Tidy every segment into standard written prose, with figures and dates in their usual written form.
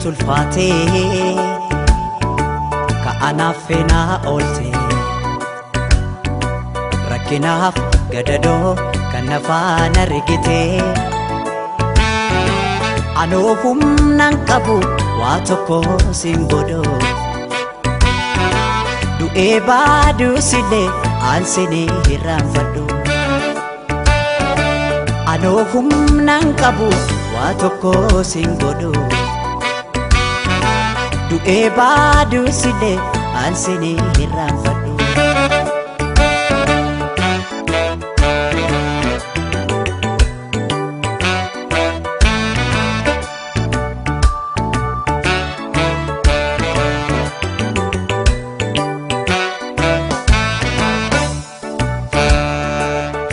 Ulfaatee ka'anaaf feenaa oolte, rakkinaaf gadadoo kan na faana rigite. Anoo humnaan qabu waa tokko siin godhu, du'ee baaduusillee aansinii hirraanfadhu. Anoo humnaan qabu waa tokko siin godhu, du'ee baaduusillee aansinii hirraanfadhu.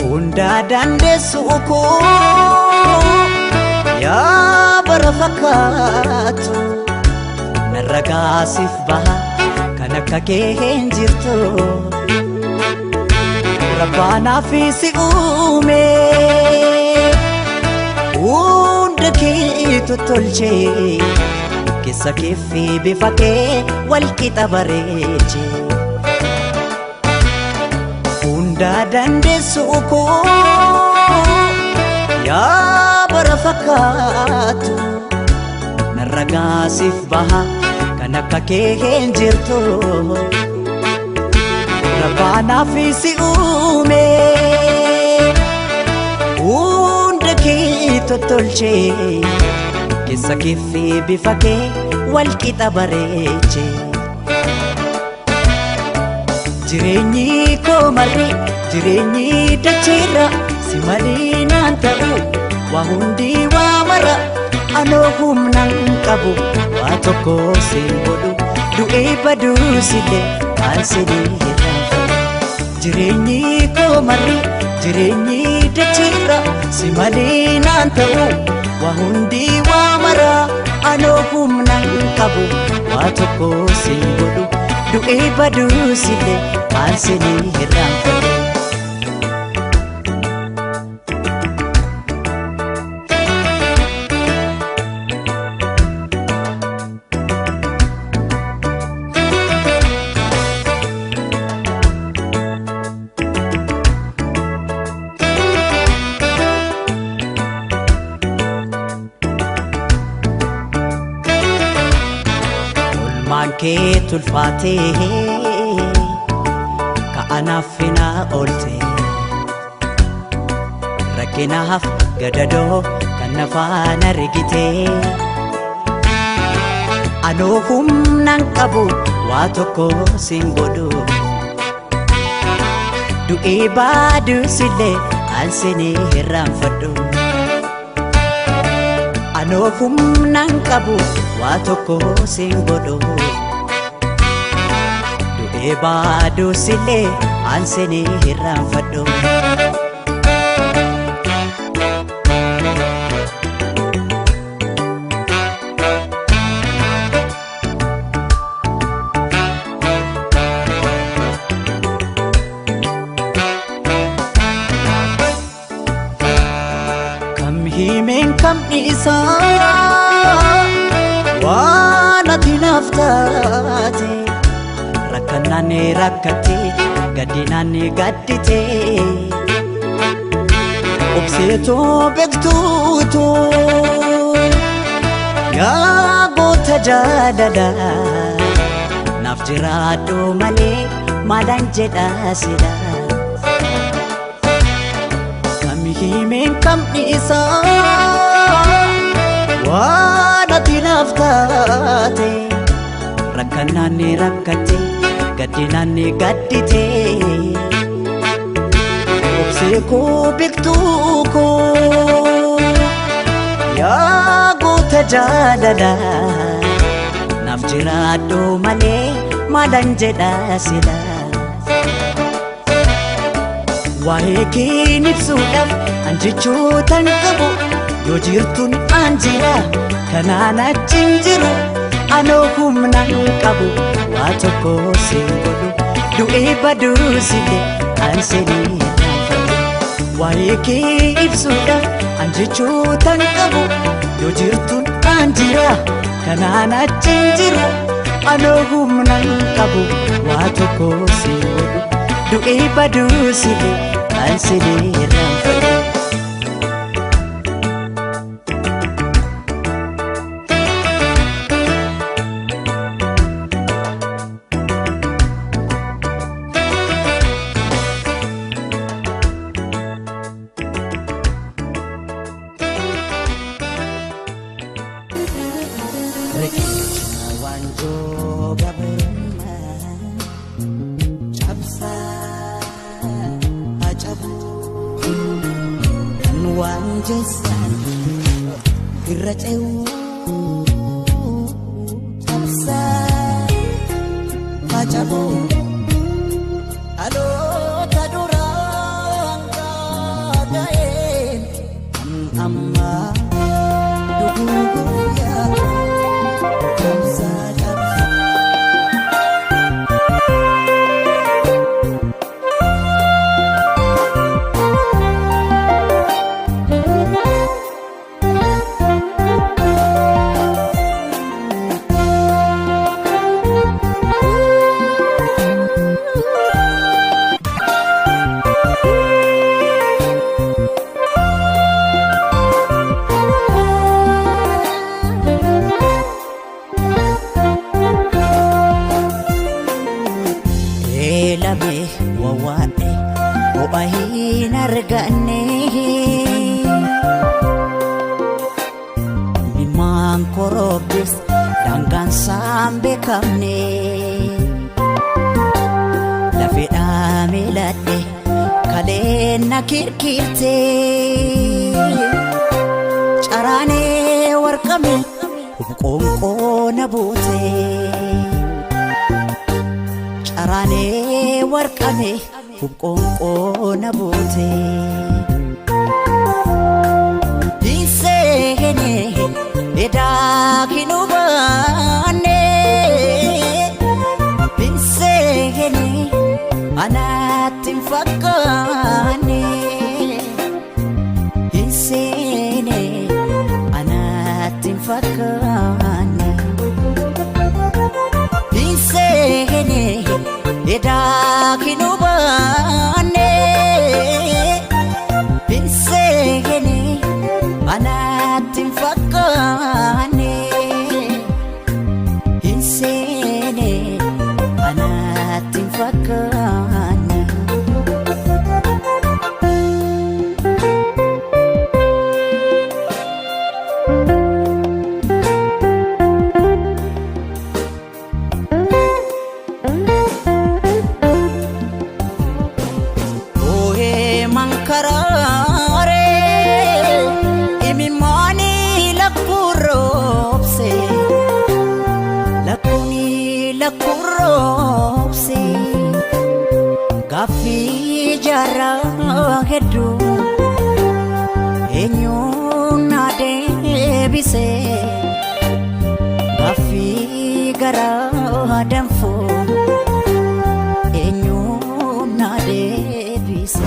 Hundaa dandeessu koo, yaa bara fakkaatu, narra gaasiif baha kan akka kee hin jirtu. Rabbaanaaf si uume, hunda kee tottolchee, keessa kee fi bifa kee wal qixa bareechee. Hundaa dandeessu koo, yaa bara fakkaatu, narra gaasiif baha kan akka kee hin jirtu. Rabbaanaaf si uume, hunda kee tottolchee, keessa kee fi bifa kee wal qixa bareechee. Jireenyi koo marri, jireenyi dacheerra si malee naan ta'u, waa hundi waa mara. Anoo humnaan qabu waa tokko siin godhu, du'ee baduusillee aansinii hirraanfadhu. Jireenyi koo marri, jireenyi dacheerra si malee naan ta'u, waa hundi waa mara. Anoo humnaan qabu waa tokko siin godhu, du'ee baduusillee aansinii hirraanfadhu. Olmaan kee tulfaatee ka'anaaf finaa oolte, rakkinaaf gadadoo kan na faana rigite. Anoo humnaan qabu waa tokko siin godhu, du'ee baaduusillee aansinii hirraanfadhu. Anoo humnaan qabu waa tokko siin godhu, du'ee baaduusillee aansinii hirraanfadhu. Kam himeen kam dhiisaa waan ati naaf taate, rakkannaan rakkatte, gaddinaan gaddite, obseetoo beektuutu, yaa goota jaalala, naaf jiraadhu malee maalan jedha sila. Kam himeen kam dhiisaa waan ati naaf taate, rakkannaan rakkatte, gaddinaan gaddite, obsee koo beektuu koo, yaa goota jaalala, naaf jiraadhu malee maalan jedha sila. Waa'ee keen ibsuudhaaf an jechootan qabu, yoo jirtuun an jira kanaan achi hin jiru. Anoo humnaan qabu waa tokko siin godhu, du'ee baduusillee aansinii hirraanfadhu. Waa'ee kee ibsuudhaaf an jechootan qabu, yoo jirtuun an jira Kanaan achi hin jiru anoo humna hin qabu waa tokko si godhu du'ee baduu silee kan silee irraanfadhu. Riqicha waanjoo gabrummaa cabsaa cabuu kan waan jeessan irra ce'uu cabsaa cabuu dhaloota duraan gaaga'een kan ammaa duguuguu yaadu cabsaa cabsaa. Eelame wawwaadhe ho'a hin arganne. Ilmaan korobbis daangaan isaan beekamne. Lafeedhaa miiladhe kaleen na kirkirte. Caraanee warqame qoonqoo na buute. Caraanee warqame qoonqoo na buute. Hinseene edaa hin hubanne. Hinseene anatti hin fakkaanne. Hinseene anatti hin fakkaanne. Hinseene edaa hin hubanne. Hinseene anatti hin fakkaanne. Hinseene anatti hin fakkaanne. Oohee mankaraaree imimmaanii lakkuu roobse lakkuuni lakkuu roobse gaaffii jaarraa hedduu eenyuun na deebise gaaffii garaa danfuu eenyuun na deebise.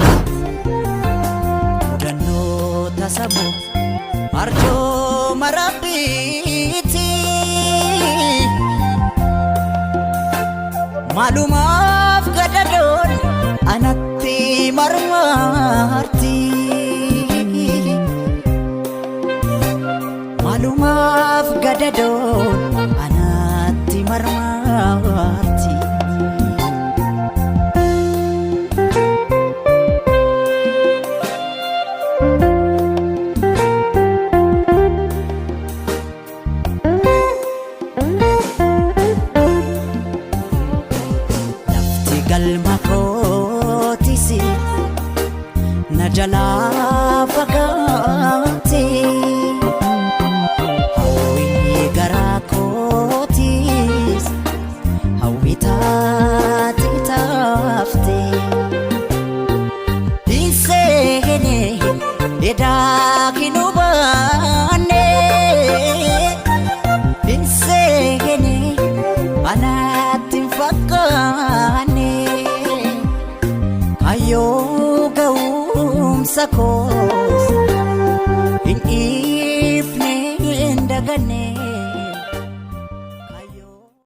Mudannoo tasamu arjooma rabbiiti. Maalumaaf gadadoon anatti marmarti. Maalumaaf gadadoon anatti marmarti. Lafti galma kootis na jalaa fagaate. Hawwii garaa kootis hawwii taate taafte. Hinseene edaa hin hubanne. Hinseene anatti hin fakkaanne. Kaayyoo ga'umsa koos hin dhiifne.